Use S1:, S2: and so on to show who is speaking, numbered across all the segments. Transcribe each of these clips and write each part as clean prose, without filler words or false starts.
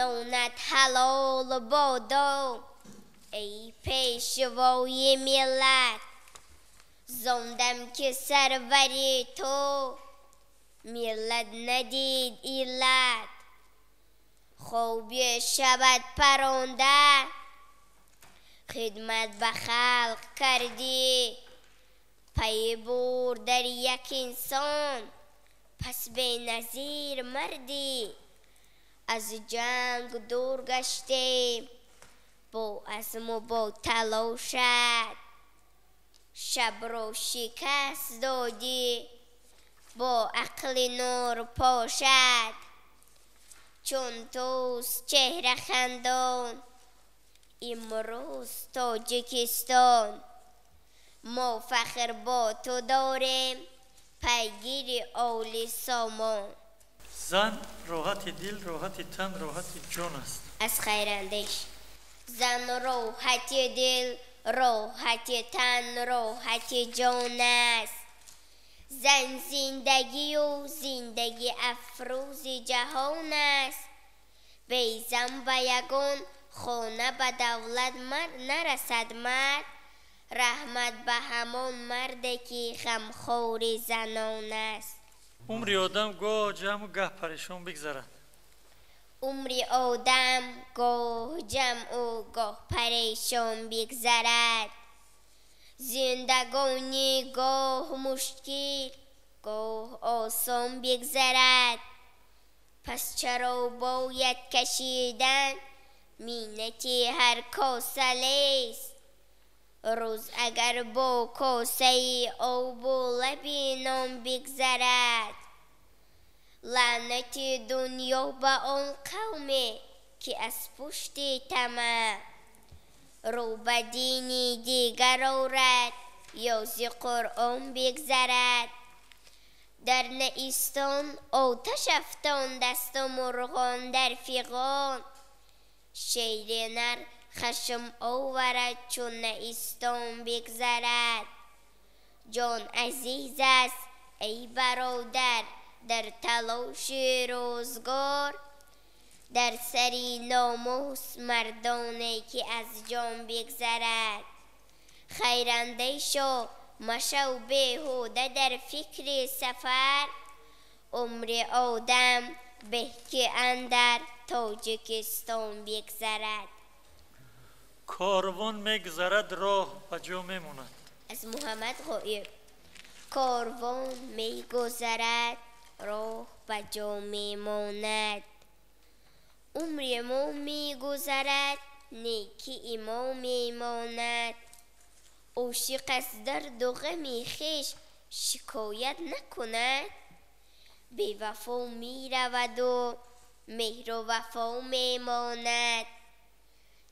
S1: Нонат ҳалол бодо, эй пешвои миллат, зондам ки сарвари ту миллат надид иллат. Хоби шабат паронда, хидмат ба халқ кардӣ, пай бур дар як инсон, пас беназир мардӣ. Аз ҷанг дур гаштем бо азму бо талошат, шабро шикаст додӣ бо ақли нур пошад. Чун туст чеҳра хандон имрӯз Тоҷикистон, мо фахр бо ту дорем пайгири оли сомон.
S2: Зан роҳати дил, роҳати тан, роҳати ҷон аст.
S1: Аз Хайрандеш. Зан роҳати дил, роҳати тан, роҳати ҷон аст. Зан зиндагию зиндагӣ афрӯзи ҷаҳон аст. Бе зан ба ягон хона ба давлат нарасад мард. Раҳмат ба ҳамон марде ки ғамхори занон аст.
S2: Умри одам гоҳ ҷамъу гаҳ парешон бигзарад.
S1: Умри одам гоҳ ҷамъу гоҳ парешон бигзарад. Зиндагонӣ гоҳ мушкил, гоҳ осон бигзарад. Пас чаро бояд кашидан миннати ҳар косалест? Рӯз агар бо косаи обу лаби нон бигзарад. Лаънати дунё ба он қавме ки аз пушти тамаъ рӯ ба дини дигар орад ё зи Қуръон бигзарад. Дар наистон оташ афтондасту мурғон дар фиғон. Шери нар хашм оварад чун наистон бигзарад. Ҷон азиз аст эй бародар дар талоши рӯзгор, дар сари номус мардоне ки аз ҷон бигзарад. Хайрандешо машав беҳуда дар фикри сафар, умри одам беҳ ки андар Тоҷикистон бигзарад.
S2: Корвон мегзарад, роҳ ба ҷо мемонад.
S1: Аз Муҳаммад Ғоиб. Корвон мегузарад, роҳ ба ҷо мемонад. Умри мо мегузарад, некии мо мемонад. Ошиқ аз дарду ғами хеш шикоят накунад. Бевафо мераваду меҳру вафо мемонад.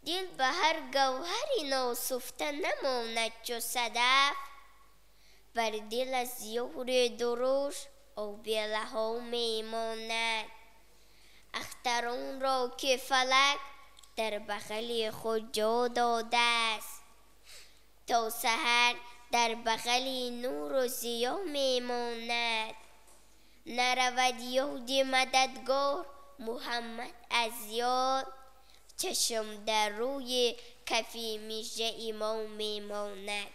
S1: Дил ба ҳар гавҳари носуфта намонад чу садаф. Бар дил аз ёри дуруш обилаҳо мемонад. Ахтаронро ки фалак дар бағали худ ҷо додааст, то саҳар дар бағали нуру зиё мемонад. Наравад ёди мададгор Муҳаммад аз ёд, чашм дар рӯи кафи мижаи мо мемонад.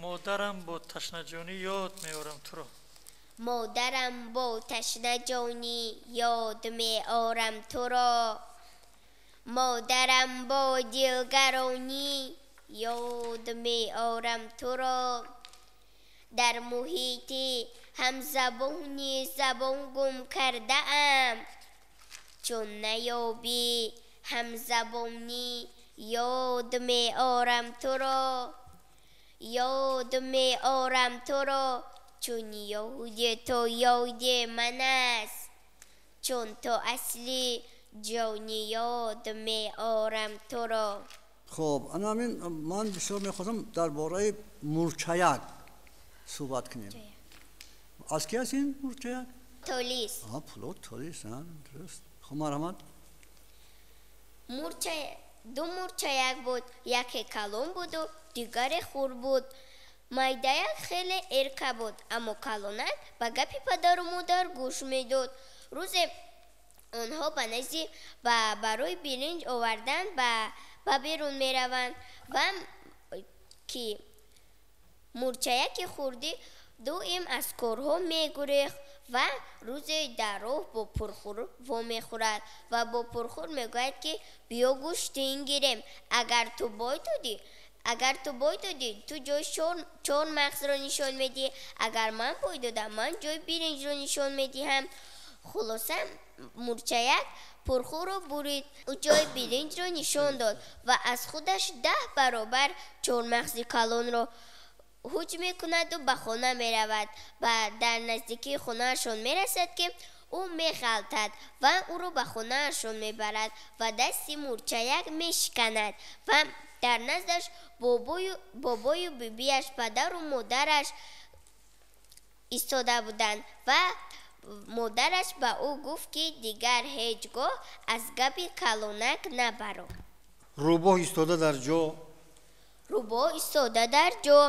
S2: Модарам бо ташнаҷонӣ ёд меорам туро.
S1: Модарам бо ташнаҷонӣ ёд меорам туро. Модарам бо дилгаронӣ ёд меорам туро. Дар муҳити ҳамзабони забон гум кардаам, чун наёбӣ ҳамзабонӣ ёд меорам туро. Ёд меорам туро, чун ёди ту ёди ман аст, чун ту асли ҷони ёд меорам туро.
S3: Хоб, ана ҳамин ман бисёр мехостам дар бораи мурчаяк суҳбат кунем. Аз ки аст ин мурчаяк?
S1: Толис.
S3: Пулод Толис, дуруст. Хоб, марҳамат.
S1: Ду мурчаяк буд, яке калон буду дигаре хурд буд. Майдаяк хеле эрка буд, аммо калонак ба гапи падару модар гӯш медод. Рӯзе Онҳо ба назди барои биринҷ овардан ба берун мераванд ва ки мурчаяки хурдӣ доим аз корҳо мегурехт ва рӯзе дар роҳ бо Пурхур вомехӯрад ва бо Пурхур мегӯяд, ки биё гӯштин гирем, агар ту бой додӣ, ту ҷои чормағзро нишон медиҳӣ, агар ман бой додам, ман ҷои биринҷро нишон медиҳам. Хулоса, мурчаяк Пурхурро бурид, ӯ ҷои биринҷро нишон дод ва аз худаш 10 баробар чормағзи калонро ҳуҷ мекунаду ба хона меравад ва дар наздикии хонаашон мерасад, ки ӯ меғалтад ва ӯро ба хонаашон мебарад ва дасти мурчаяк мешиканад ва дар наздаш бобою бибиаш, падару модараш истода буданд ва модараш ба ӯ гуфт, ки дигар ҳеҷ гоҳ аз гапи калонак набаро.
S4: Рӯбоҳ истода дар ҷо.
S1: Рӯбоҳ истода дар ҷо,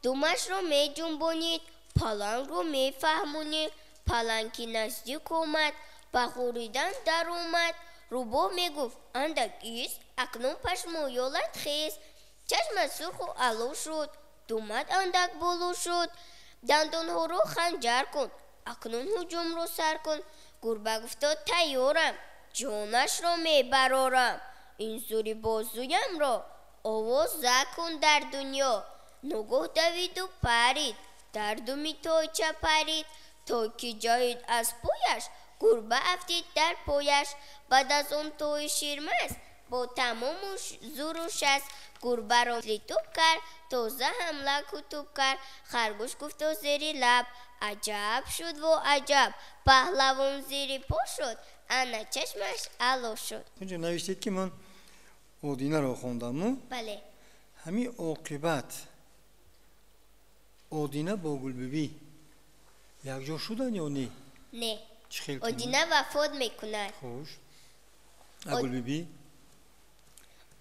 S1: думашро меҷунбонид, палангро мефаҳмонид. Паланг ки наздик омад, ба ғуридан даромад. Рӯбоҳ мегуфт: андак ист, акнун пашмоёлат хез. Чашмат сурху аъло шуд, думат андак боло шуд, дандонҳоро ханҷар кун, акнун ҳуҷумро сар кун. Гурба гуфто: тайёрам, ҷонашро мебарорам, ин зури бозуямро овоза кун дар дунё. Ногоҳ давиду парид, дар думи тойча парид, то ки ҷаҳид аз пояш, гурба афтид дар пояш. Баъд аз он тои ширмаст бо тамому зуру шаст гурбаро литуб кард, тоза ҳамла кутуб кард. Харгӯш гуфто зери лаб: аҷаб шуд во аҷаб, паҳлавон зери по шуд, ана чашмаш аъло шуд.
S4: Инҷо навиштед, ки ман Одинаро хондам.
S1: Бале.
S4: Ҳамин оқибат Одина бо Гулбибӣ якҷо шуданд ё не?
S1: Не. Одина вафот мекунад.
S4: Хуш. А Гулбибӣ?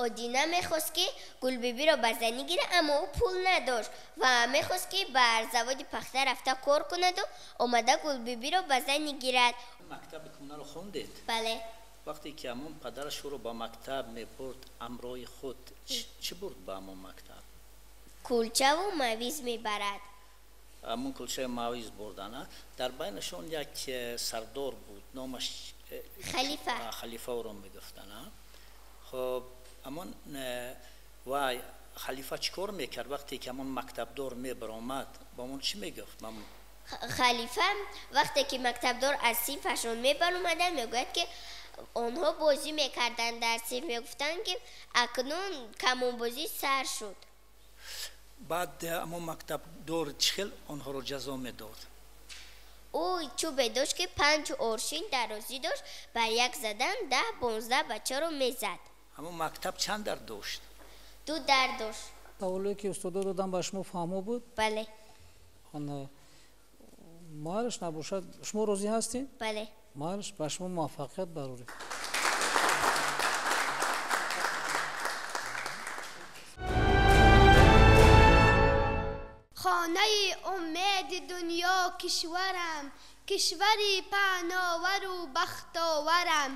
S1: Одина мехост, ки Гулбибиро ба занӣ гирад, аммо ӯ пул надошт ва мехост, ки бар заводи пахта рафта кор кунаду омада Гулбибиро ба занӣ гирад.
S5: Мактаби кӯҳнаро хондед?
S1: Бале.
S5: Вақте ки ҳамон падараш ӯро ба мактаб мебурд, ҳамроҳи худ чӣ бурд ба ҳамон мактаб?
S1: Кулчаву мавиз мебарад.
S5: Ҳамон кулчаи мавиз бурдан. Дар байнашон як сардор буд, номаш
S1: Халифа.
S5: Халифа ӯро мегуфтанд. Хоб, ҳамон вай Халифа чӣ кор мекард вақте ки ҳамон мактабдор мебаромад? Ба ҳамон чӣ мегуфт?
S1: Халифа вақте ки мактабдор аз синфашон мебаромаданд, мегӯяд, ки онҳо бозӣ мекарданд дар синф, мегуфтанд, ки акнун камонбозӣ сар шуд.
S5: Баъд ҳамон мактабдор чӣ хел онҳоро ҷазо медод?
S1: Ӯ чӯбе дошт, ки 5 оршин дарозӣ дошт, бар як задан 10-15 бачаро мезад.
S5: Ҳамон мактаб чанд дар дошт?
S1: 2 дар дошт.
S6: Саволе ки устодо додам ба шумо фаҳмо буд?
S1: Бале.
S6: Майлаш набошад, шумо розӣ ҳастед?
S1: Бале.
S6: Майлаш, ба шумо муваффақият бароред.
S7: Хонаи умеди дунё кишварам, кишвари паҳновару бахтоварам,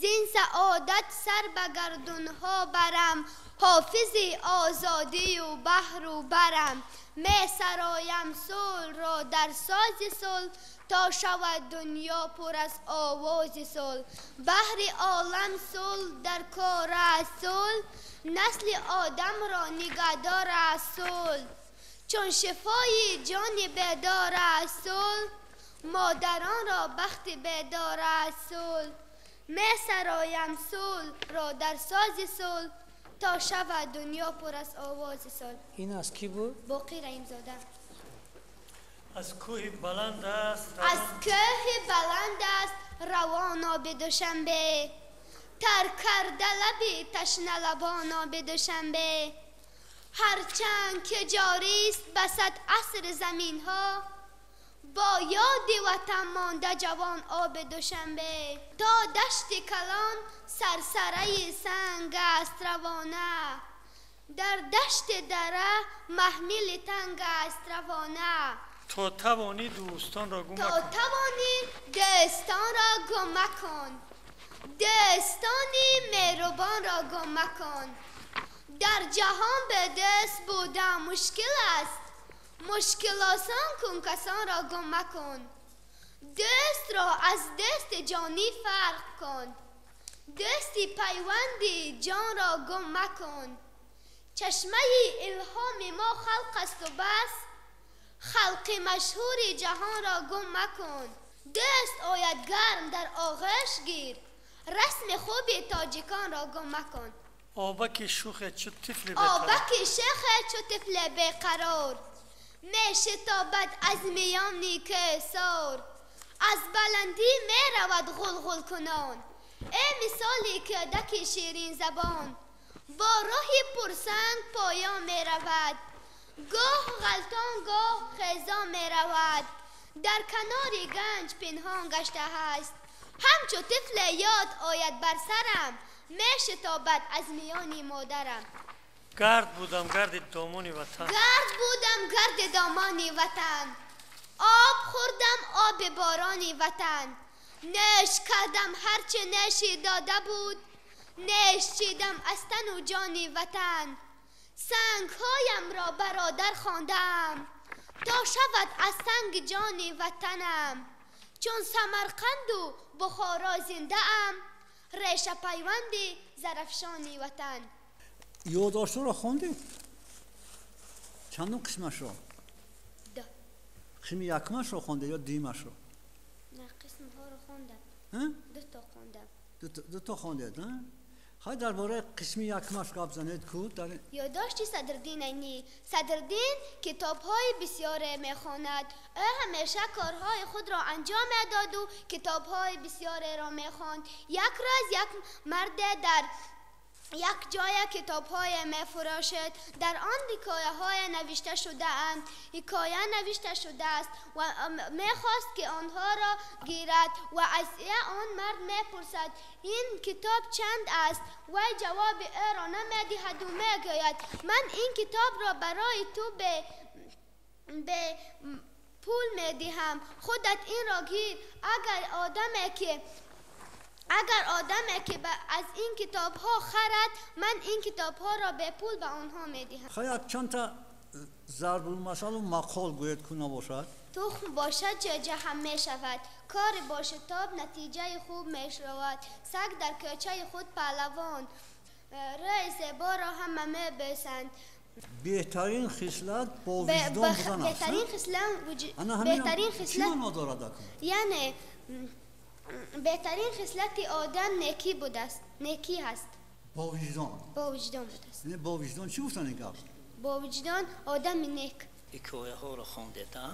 S7: зин саодат сар ба гардунҳо барам, ҳофизи озодию баҳру барам. Месароям сулҳро дар сози сулҳ, то шавад дунё пур аз овози сулҳ. Баҳри олам сулҳ дар кор аст сулҳ, насли одамро нигаҳдор аст сулҳ. Чун шифои ҷони бедор аст сулҳ, модаронро бахти бедор аст сулҳ. Месароям сулҳро дар сози сулҳ, то шавад дунё пур аз овози сулҳ.
S6: Ин аз кӣ буд?
S7: Боқӣ Раҳимзода.
S2: Аз кӯҳи баланд аст,
S7: аз кӯҳи баланд аст равон оби Душанбе, тар карда лаби ташналабон оби Душанбе. Ҳарчанд ки ҷорист ба сад аср заминҳо, бо ёди ватан монда ҷавон оби Душанбе. То дашти калон сарсараи санг аст равона, дар дашти дара маҳмили танг аст равона.
S2: То тавонӣ дӯстонро гум
S7: То тавонӣ дӯстонро гум макун, Дӯстони меҳрубонро гум макун. Дар ҷаҳон бе дӯст будан мушкил аст. Мушкил осон кун, касонро гум макун. Дӯстро аз дӯсти ҷонӣ фарқ кун. Дӯсти пайванди ҷонро гум макун. Чашмаи илҳоми мо халқ асту бас, халқи машҳури ҷаҳонро гум макун. Дӯст ояд гарм дар оғӯш гир, расми хуби тоҷиконро гум макун.
S2: Обаки шухе чу тифли беқарор.
S7: Обаки шухе чу тифли беқарор, мешитобад аз миёни кӯҳсор, аз баландӣ меравад ғулғулкунон. Э мисоли кӯдаки ширинзабон, бо роҳи пурсанг поён меравад, гоҳ ғалтон, гоҳ хезон меравад. Дар канори ганҷ пинҳон гаштааст, ҳамчу тифле ёд ояд бар сарам, мешитобад аз миёни модарам.
S2: Гард будам гарди домони ватан.
S7: Гард будам гарди домони ватан, об хӯрдам оби борони ватан. Нӯш кардам ҳарчи нӯши дода буд, нӯш чидам аз тану ҷони ватан. Сангҳоямро бародар хондаам, то шавад аз санги ҷони ватанам. Чун Самарқанду Бухоро зиндаам, реша пайванди Зарафшони ватан.
S3: Ёддоштҳоро хондед? Чандум қисмашро?
S7: Ду.
S3: Қисми якумашро хондед ё дуюмашро?
S7: Не, қисмҳоро хондам. Дуто хондам.
S3: Дуто хондед, хай дар бораи қисми якумаш гап занед ку.
S7: Ёддошти Садриддин Айнӣ. Садриддин китобҳои бисёре мехонад. Ӯ ҳамеша корҳои худро анҷом медоду китобҳои бисёреро мехонд. Як рӯз як марде дар як ҷое китобҳое мефурӯшад. Дар он ҳикояҳое навишта шудаанд. Ҳикоя навишта шудааст ва мехост ки онҳоро гирад ва аз он мард мепурсад: ин китоб чанд аст? Вай ҷавоби ӯро намедиҳаду мегӯяд: ман ин китобро барои ту бе пул медиҳам, худат инро гир. Агар одаме ки аз ин китобҳо харад, ман ин китобҳоро бепул ба онҳо медиҳам.
S3: Хай чандта зарбулмасалу мақол гӯед ку набошад?
S7: Тухм бошад ҷоҷа ҳам мешавад, кори бо шитоб натиҷаи хуб мешавад. Саг дар кӯчаи худ паҳлавон, рӯи зеборо ҳама мебӯсанд.
S3: Беҳтарин хислат бо виҷдон будан аст.
S7: Беҳтарин
S3: Чӣ
S7: хислат
S3: маъно дорад акун?
S7: Яъне беҳтарин хислати одам некӣ будааст, некӣ ҳаст.
S3: Бо виҷдон.
S7: Бо виҷдон будааст.
S3: Бо виҷдон чӣ гуфтан ин гап?
S7: Бо виҷдон одами нек.
S5: Ҳикояҳоро хондед, а?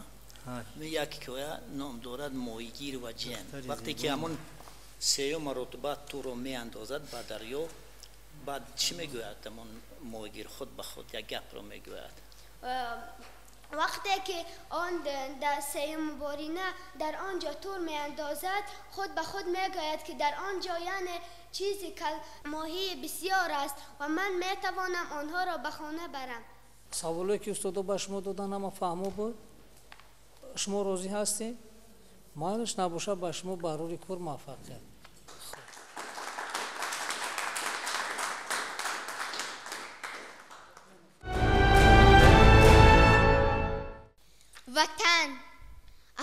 S5: Як ҳикоя ном дорад Моҳигир ва ҷин. Вақте ки ҳамон сеюм маротиба туро меандозад ба дарё, баъд чӣ мегӯяд ҳамон моҳигир? Худ ба худ як гапро мегӯяд.
S7: Вақте ки он дар сеюм борина дар он ҷо тур меандозад, худ ба худ мегӯяд ки дар он ҷо яъне чизи моҳии бисёр аст ва ман метавонам онҳоро ба хона барам.
S6: Саволое ки устодо ба шумо додан ҳама фаҳмо буд? Шумо розӣ ҳастед? Майлаш набошад, ба шумо барори кор муваффақият.
S1: Ватан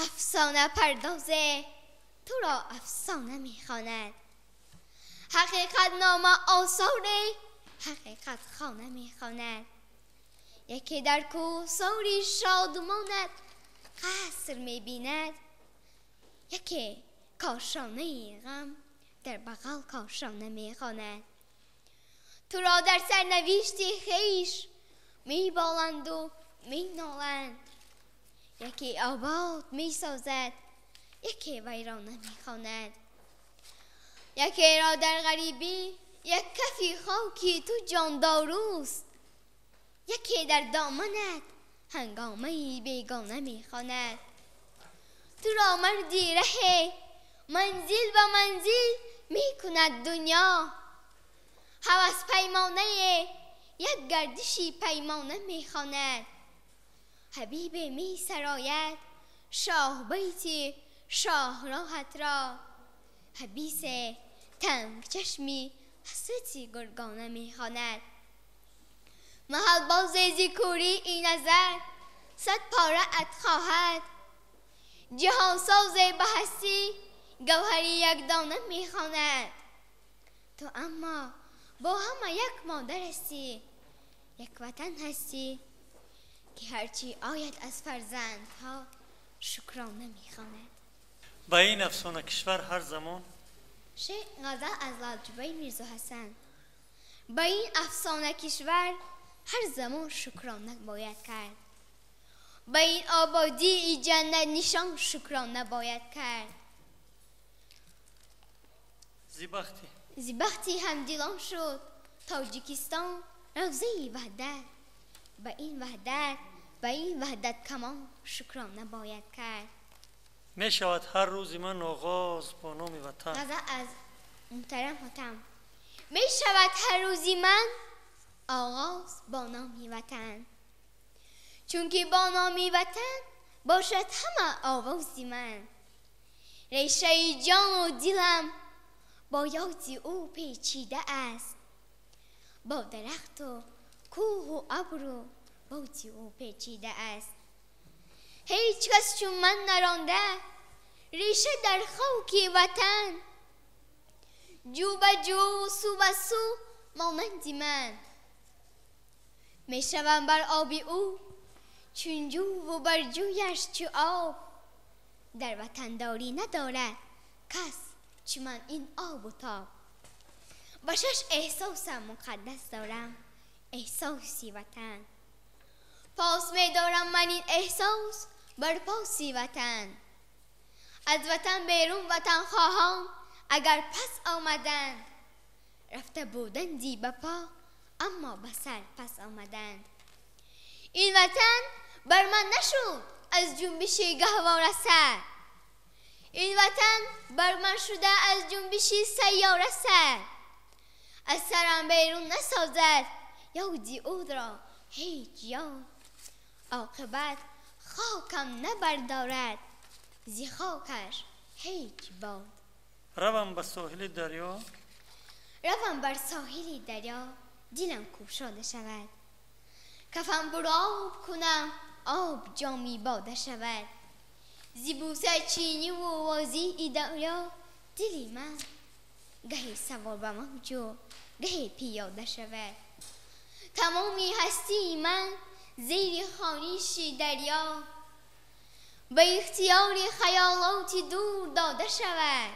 S1: афсона пардозе туро афсона мехонад. Ҳақиқатнома осоре ҳақиқат хона мехонад. Яке дар кӯҳсори шодмонат қаср мебинад, яке кошонаи ғам дар бағал кошона мехонад. Туро дар сарнавишти хеш меболанду меноланд. Яке обод месозад, яке вайрона мехонад. Якеро дар ғарибӣ як кафи хоки ту ҷондоруст, яке дар доманат ҳангомаи бегона мехонад. Туро марди раҳе манзил ба манзил мекунад дунё, ҳавас паймонае як гардиши паймона мехонад. Ҳабибе месарояд шоҳбайти шоҳроҳатро, ҳабисе تنگ چشمی حسرتی گرگانه میخواند. محل باز زیکوری این نظر صد پاره ات خواهد. جهان ساز به هستی گوهری یک دانه میخواند. تو اما با همه یک مادر هستی، یک وطن هستی که هرچی آید از فرزندها شکرانه میخواند.
S2: با این افسانه کشور هر زمان.
S1: شعر غزل از لالجوبه میرزا حسن. با این افسانه کشور هر زمان شکرانه باید کرد. با این آبادی جنت نشان شکرانه باید کرد. زیبختی همدلان شد تاجیکستان روضه وحدت. با این وحدت، با این وحدت کمان شکرانه باید کرد.
S2: می شود هر روزی من آغاز با نام وطن.
S1: غزل از محترم حاتم. می شود هر روزی من آغاز با نام وطن، چون که با نام وطن باشد همه آوازی من. ریشه جان و دلم با یاد او پیچیده است، با درخت و کوه و ابر و باد او پیچیده است. هیچ کس چون من نرانده ریشه در خاک وطن، جو به جو و سو به سو مانند من. میشوم بر آب او چون جو و بر جویش چو آب، در وطنداری ندارد کس چون من این آب و تاب. با شش احساسم مقدس دارم احساسی وطن، پاس می دارم من این احساس بر پاسی وطن. از وطن بیرون وطن خواهان اگر پس آمدند، رفته بودندی به پا اما به سر پس آمدند. این وطن بر من نشد از جنبش گهواره سر، این وطن بر من شده از جنبش سیاره سر. از سرم بیرون نسازد یادی او را هیچ یاد، عاقبت خاکم نبردارد زی خاکش هیچ باد.
S2: روم به ساحل دریا،
S1: روم بر ساحل دریا دلم کوشاده شود. کفم بر آب کنم آب جامی باده شود. زی بوسه چینی و وازی دریا دلی من گهی سوار به موج و گهی پیاده شود. تمامی هستی من زیر خوانش دریا به اختیار خیالات دور داده شود.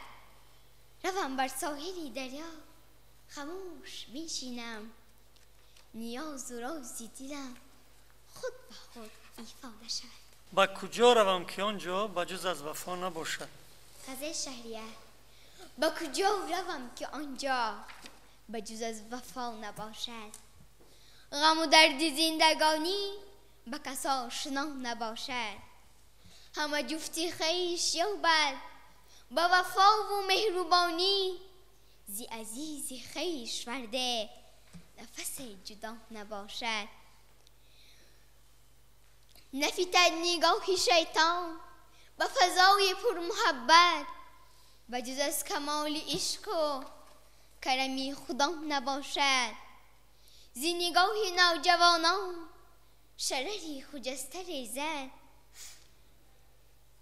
S1: روم بر ساحل دریا خاموش بنشینم، نیاز و رازی دلم خود به خود ایفاده شود.
S2: با کجا روم که آنجا بجز از وفا نباشد؟
S1: غزل شهریه. با کجا روم که آنجا بجز از وفا نباشد؟ غم و درد زندگانی به کس آشنا نباشد. همه جفتی خویش یابد با وفا و مهربانی، زی عزیز خویش ورده نفس جدا نباشد. نفیتد نگاه شیطان به فضای پر محبت، بجز از کمال عشق و کرمی خدا نباشد. زی نگاه نوجوانان شرری خجسته ریزد،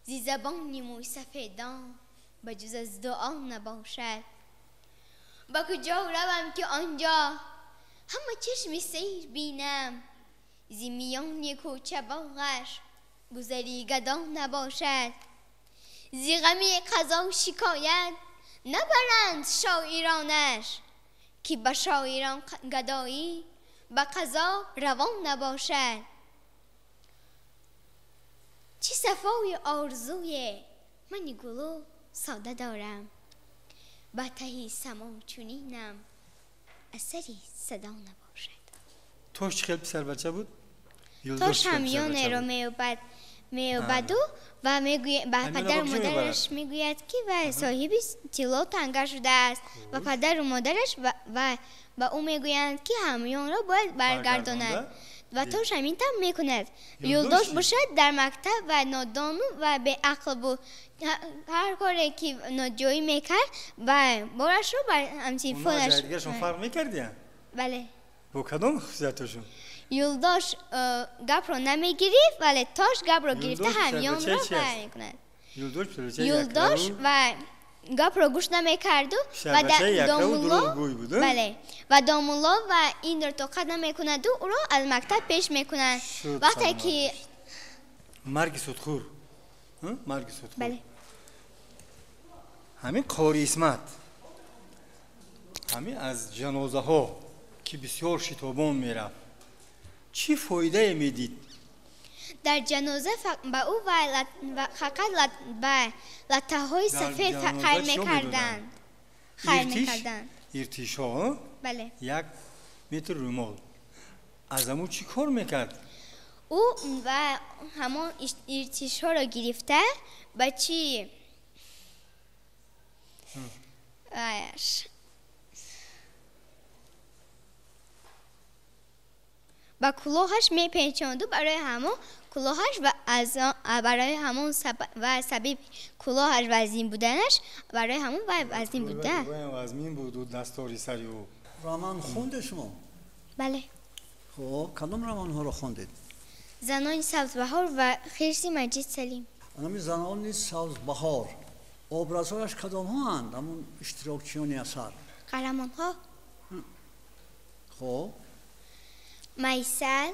S1: زی زبان موی سفیدان بجز از دعا نباشد. با کجا روم که آنجا همه چشم سیر بینم، زی میان کوچه باغش گذری گدا نباشد. زی غم قضا شکایت نبرند شاعرانش، که به شاعران گدایی به قضا روان نباشد. چه صفای آرزوی من گلو ساده دارم، به تهی سما چنینم اثری صدا نباشد.
S4: توش چه خیلی پسر بچه بود؟
S1: توش همیانه رو میوبد و به پدر و مادرش میگوید که و صاحب طلا تنگه شده است و پدر و مادرش و به او میگویند که همیان را باید برگرداند.
S7: Ва Тош ҳамин тавр мекунад. Юлдош бошад дар мактаб ва нодону ва беақл буд. Ҳар коре ки ноҷоӣ мекард, ва борашро бар ҳамсинфонаш.
S4: Онҳо аз якдигаршон фарқ мекардиянд?
S7: Бале.
S4: Бо кадом хусусиятошон?
S7: Юлдош гапро намегирифт, вале Тош гапро гирифта ҳамёнро вай мекунад. Юлдош ва гапро гӯш намекарду ва домулло, бале, ва домулло ва инро тоқат намекунаду ӯро аз мактаб пеш мекунанд. Вақте ки
S4: марги судхӯр, марги судхӯр,
S7: бале,
S4: ҳамин Қори Исмат, ҳамин аз ҷанозаҳо ки бисёр шитобон мерафт, чӣ фоидае медид?
S7: Дар ҷаноза ба ӯ фақат ба латтаҳои сафед хайр мекарданд. Хайр мекарданд.
S4: Иртишҳо?
S7: Бале.
S4: 1 метр рӯмол. Аз ҳамун чӣ кор мекард?
S7: Ӯ ва ҳамон иртишҳоро гирифта ба чӣ ба кулоҳаш мепечонду, барои ҳамон кулоҳаш ва барои ҳамон ва сабиб кулоҳаш вазин буданаш, барои ҳамон вай вазин буда.
S4: Вазмин буду дастори сари ӯ.
S3: Роман хонде шумо?
S7: Бале.
S3: Хуб, кадом романҳоро хондед?
S7: Занони сабзбаҳор ва хирси Маҷид Салим.
S3: Ҳамин занони сабзбаҳор образҳояш кадомҳоанд? Ҳамон иштирокчиёни асар?
S7: Қаҳрамонҳо.
S3: Хуб.
S7: Майсал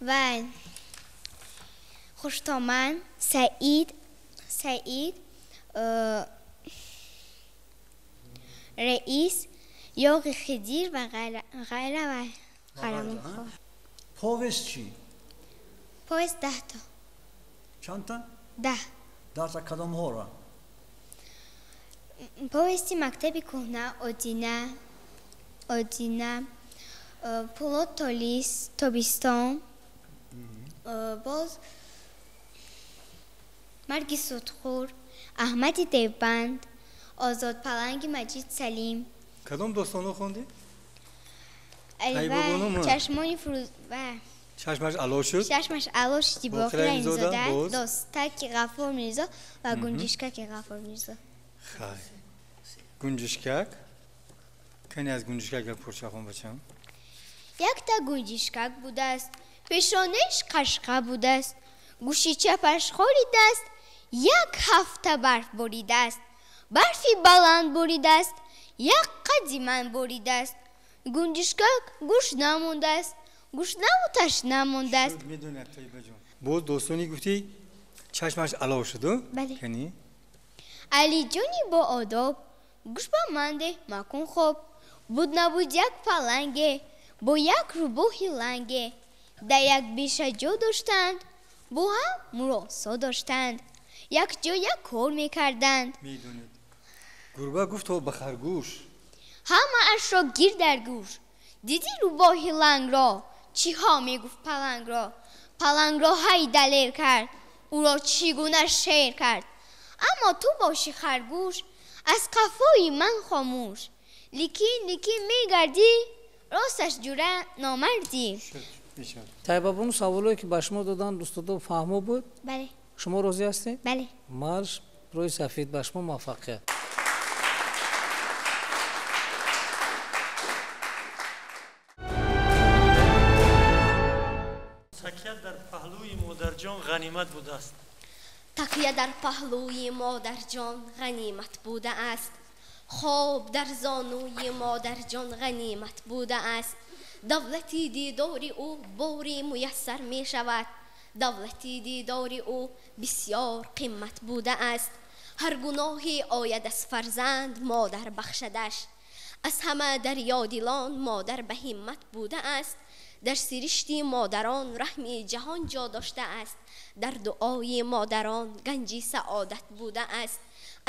S7: ва Хуштоман, Саид, Раис, Ёғи Хидир ва ғайра ва қаҳрамонҳо.
S3: Повест чӣ?
S7: Повест 10 то.
S3: Чандта?
S7: 10.
S3: 10 та кадомҳоро?
S7: Повести мактаби кӯҳна, Одина, Пулод Толис, Тобистон, боз Марги судхӯр, Аҳмади Девбанд, Озодпаланги Маҷид Салим.
S4: Кадом достонҳо хондӣ?
S7: Чашмони фурӯз,
S4: Чашмаш ало шуд?
S7: Чашмаш ало шуд, Боқир Раҳимзода, Достаки Ғафур Мирзо ва Гунҷишкаки Ғафур Мирзо.
S4: Хай. Гунҷишкак? Кани аз гунҷишкак як порча хон, бачам.
S7: Якта гунҷишкак будааст, пешонаш қашқа будааст, гӯши чапаш хоридааст, як ҳафта барф боридааст, барфи баланд боридааст, як қади ман боридааст. Гунҷишкак гӯш намондааст, гӯшнаву ташна мондааст.
S4: Медонад, Тоибаҷон. Боз достони гуфтӣ, чашмаш ало шуду?
S7: Бале.
S4: Кани?
S7: Алиҷони боодоб, гӯш ба ман деҳ, макун хоб. Буд набуд як паланге, бо як рӯбоҳи ланге. Дар як биша ҷо доштанд, бо ҳам муросо доштанд. Якҷо як кор мекарданд.
S4: Медонед. Гурба гуфт то ба харгӯш.
S7: Ҳамаашро гир дар гӯш. Диди рӯбоҳи лангро, чиҳо мегуфт палангро. Палангро ҳай далер кард, ӯро чӣ гуна шер кард. Аммо ту боши харгӯш, аз қафои ман хомӯш. Лекин лекин мегардӣ, росташ ҷура номардӣ.
S6: Тайбабону, саволое ки ба шумо доданд устодо фаҳмо буд?
S7: Бале.
S6: Шумо розӣ ҳастед?
S7: Бале.
S6: Марш рӯи сафед, ба шумо муваффақият.
S2: Такя дар паҳлӯи модарҷон ғанимат будааст.
S8: Такя дар паҳлӯи модарҷон ғанимат будааст. Хоб дар зонуи модарҷон ғанимат будааст. Давлати дидори ӯ бори муяссар мешавад. Давлати дидори ӯ бисёр қимат будааст. Ҳар гуноҳе ояд аз фарзанд, модар бахшадаш. Аз ҳама дарёдилон модар ба ҳиммат будааст. Дар сиришти модарон раҳми ҷаҳон ҷо доштааст. Дар дуои модарон ганҷи саодат будааст.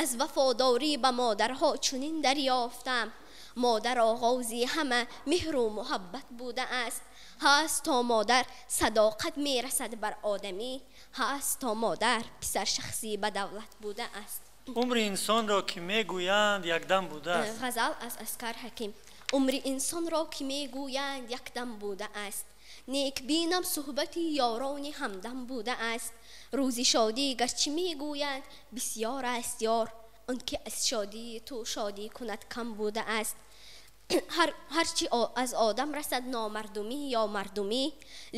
S8: Аз вафодорӣ ба модарҳо чунин дарёфтам. Модар оғози ҳама меҳру муҳаббат будааст. Ҳаст то модар садоқат мерасад бар одамӣ. Ҳаст то модар писар шахси ба давлат будааст.
S2: Умри инсонро ки мегӯянд якдам будааст.
S8: Ғазал аз Аскар Ҳаким. Умри инсонро ки мегӯянд якдам будааст. Некбинам суҳбати ёрони ҳамдам буда аст. Рӯзи шодӣ гарчи мегӯянд бисёр аст ёр, он ки аз шодии ту шодӣ кунад кам буда аст. Ҳарчи аз одам расад номардумӣ ё мардумӣ,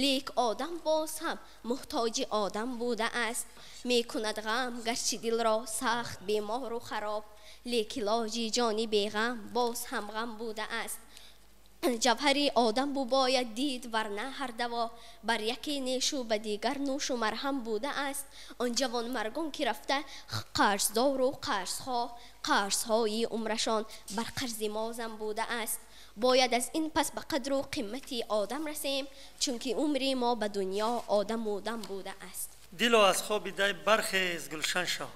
S8: лек одам боз ҳам муҳтоҷи одам буда аст. Мекунад ғам гарчи дилро сахт бемору хароб, лек илоҷи ҷони беғам боз ҳам ғам буда аст. Ҷавҳари одам бубояд дид, варна ҳар даво бар яке нешу ба дигар нӯшу марҳам буда аст. Он ҷавонмаргон ки рафта қарздору қарзхоҳ, қарзҳои умрашон бар қарзи мозам буда аст. Бояд аз ин пас ба қадру қимати одам расем, чунки умри мо ба дунё одаму дам буда аст.
S2: Дило аз хоби дай бархез, гулшан шав.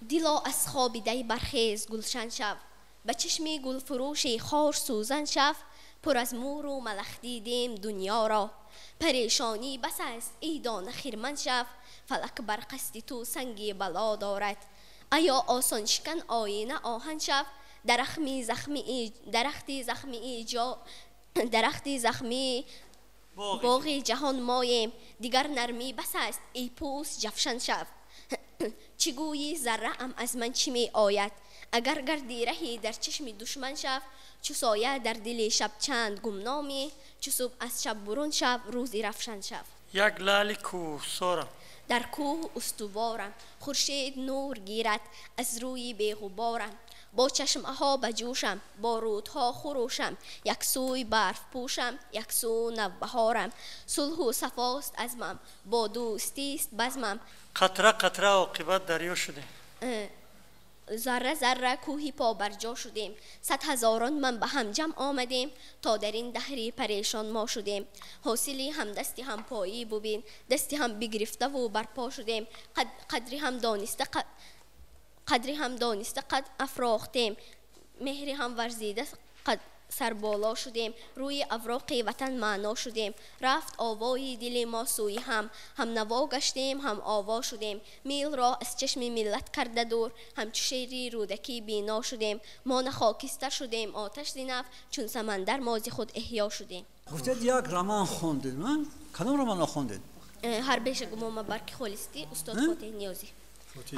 S8: Дило аз хоби дай бархез, гулшан шав, ба чашми гулфурӯши хор сӯзан шав. Пур аз муру малах дидем дунёро, парешонӣ бас аст, эй дона хирман шав. Фалак бар қасди ту санги бало дорад, аё осоншикан оина оҳан шав. Дарахти захмӣ боғи ҷаҳон моем, дигар нармӣ бас аст, эй пӯст ҷавшан шав. Чӣ гӯйӣ зарраам аз ман чӣ меояд, агар гарди раҳӣ дар чашми душман шав. Чу соя дар дили шаб чанд гумномӣ, чу субҳ аз шаб бурун шав, рӯзи равшан шав.
S2: Як лаъли кӯҳсорам,
S8: дар кӯҳ устуворам, хуршед нур гирад аз рӯи беғуборам. Бо чашмаҳо ба ҷӯшам, бо рӯдҳо хурӯшам, як сӯй барф пӯшам, як сӯ навбаҳорам. Сулҳу сафост азмам, бо дӯстист базмам.
S2: Қатра қатра оқибат дарё шудем,
S8: зарра зарра кӯҳи побарҷо шудем. Сад ҳазорон ман ба ҳам ҷамъ омадем, то дар ин даҳри парешон мо шудем. Ҳосили ҳамдасти ҳампоӣ бубин, дасти ҳам бигирифтаву барпо шудем. Қадри ҳам дониста қад афрохтем, меҳри ҳам варзида қад сарболо шудем. Рӯи авроқи ватан маъно шудем, рафт овои дили мо сӯи ҳам. Ҳамнаво гаштем, ҳам ово шудем, милро аз чашми миллат карда дур, ҳамчу шери рӯдакӣ бино шудем. Мо на хокистар шудем оташ зи нав, чун самандар мо зи худ эҳё шудем.
S3: Гуфтед як роман хондед, кадом романро хондед?
S8: Ҳар беша гумон мабар ки холистӣ, устод Фотеҳ Ниёзӣ.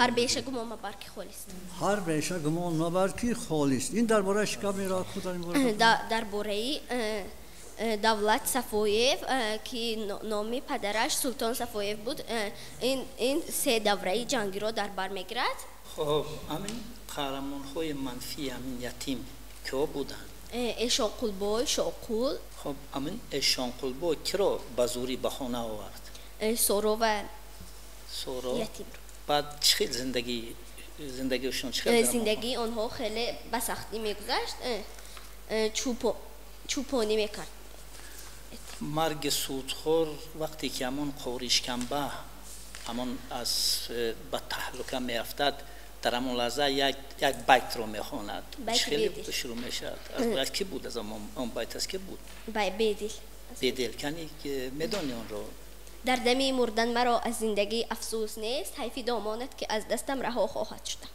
S8: Ҳар беша гумон мабар ки холист.
S3: Ҳар беша гумон мабар ки холист. Ин дар бораи чӣ гап меравад? Худ дар ин бора?
S8: Дар бораи Давлат Сафоев, ки номи падараш Султон Сафоев буд. Ин се давраи ҷангиро дар бар мегирад.
S5: Хоб, ҳамин қаҳрамонҳои манфии ҳамин ятим киҳо буданд?
S8: Эшонқулбой, Шоқул.
S5: Хоб, ҳамин Эшонқулбой киро ба зӯрӣ ба хона овард?
S8: Соро ва
S5: Соро
S8: ятимро.
S5: Баъд чӣ хел зиндагиашон чӣ хел?
S8: Зиндагии онҳо хеле ба сахтӣ мегузашт, чӯпонӣ мекард.
S5: Марги судхӯр вақте ки ҳамон қоришканба ҳамон аз ба таҳлука меафтад, дар ҳамон лаҳза як байтро мехонад. Чӣ хеле шурӯъ мешавад? Аз кӣ буд? Аз он байт аз кӣ буд?
S8: Бедил.
S5: Бедил, кани медонӣ онро?
S8: Дар дами мурдан маро аз зиндагӣ афсӯс нест, ҳайфи домонат ки аз дастам раҳо хоҳад шуда.